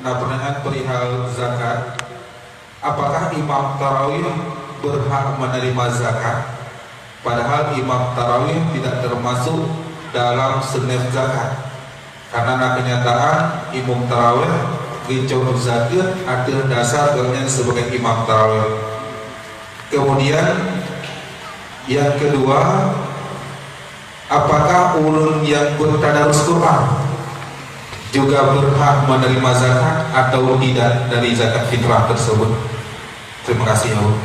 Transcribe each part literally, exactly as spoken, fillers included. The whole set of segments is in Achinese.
Pertanyaan perihal zakat, apakah imam tarawih berhak menerima zakat? Padahal imam tarawih tidak termasuk dalam senif zakat. Karena na kenyataan imam tarawih geucok zakat ateueh dasar gobnyan sebagai imam tarawih. Kemudian yang kedua, apakah ureuëng yang bertadarus Quran juga berhak menerima zakat atau tidak dari zakat fitrah tersebut? Terima kasih, ya Allah.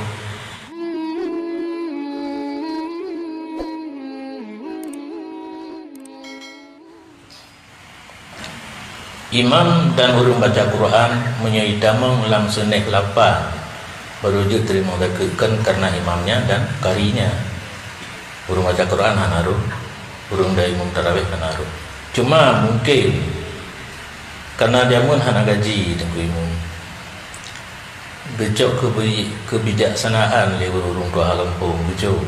Imam dan ureuëng baca Quran meunyoe jitamong lam seuneh lapan, baru jeuet teurimong zakeuet, kon karena imamnya dan qarinya. Ureuëng baca Quran hana rôh, ureuëng dan imum tarawih hana rôh. Cuma mungkin karena jameun hana gaji Teungku Imum, geucok keubi-, keubijaksanaan lé ureuëng tuha gampông geucok.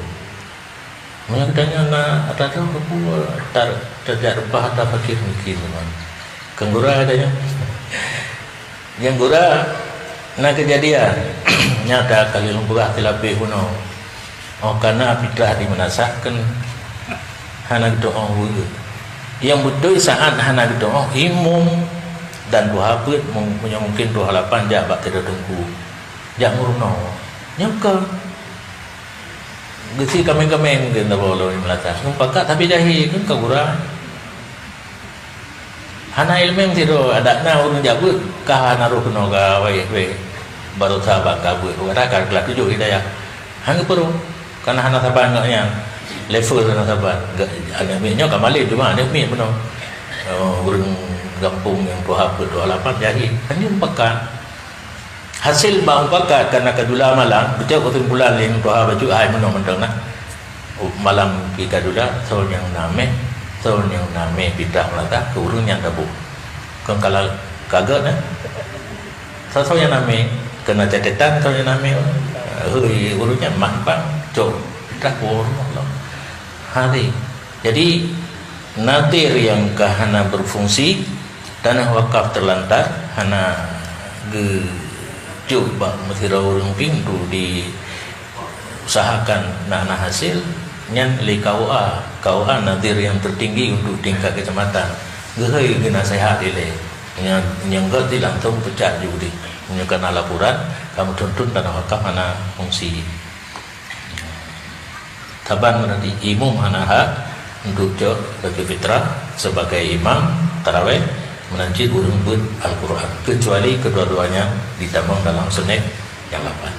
Meunyoe geutanyoe na ata troh keupeue tar-, tajak reupah ata fakir miskin teuma. Keu gura tanyoe. Nyang gura na keujadian nyata kali lôn peugah silapeh bunoe. Óh kana fitrah dimeunasah kheun hana geutu'oh weue. Nyang beutôi saát hana geutu'oh imum dan tuha peuet, mu-, meunyoe mungken tuha lapan jak bak keudè teungku. Jak meurunoe. Nyoe kon. Geusie kameng-kameng mungken tabôh lôn meunasah. Mupakat tapi jahé kan ka gura. Hana ileumèe sidroe, adak na ureuëng jak beuet, ka hana rôh keunoe ka wayeh wéh. Baroesa ban ka beuet, ka ka geulah tujoh hidayah. Hana geupeurôh, karena hana saban gobnyan. Level hana saban. Ga-, aneuk miet nyoe ka malém, cuma aneuk miet bunoe. Oh, ureuëng gampông nyang tuha peuet tuha lapan jahé. Hana mupakat. Hasé bak mupakat, karena ka dula malam, geucok keusimpulan lé tuha bacut hai meunoe mantong na. Malam pih ka dula, soe nyang na mè, soe nyang na mè fitrah meunasah keu ureuëng nyang taboh. Kon kala kagèt na. Soe-soe nyang na mè, keu na catetan soe nyang na mè. Hei, ureuëng nyan mat bang, cok fitrah keu ureuëng Allah. Hari. Jadi, nadhir nyang ka hana berfungsi, tanah wakaf terlantar, hana geucok bak meusidroe ureuëng pih untuk diusahakan na, na hasil, nyan lé K U A. K U A nadhir yang tertinggi untuk tingkat kecamatan. Geuhôi geunasehat ilée. Nyang, nyang gét di langsung pecat ju deh. Meunyoe kana laporan, kamoe tuntut tanah wakaf hana fungsi. Saban meunanti imum hana hak untuk cok zakeuet fitrah sebagai imam taraweh meunan cit ureuëng beuet Al-Quran, kecuali kedua-duanya ditamong dalam seuneh nyang lapan.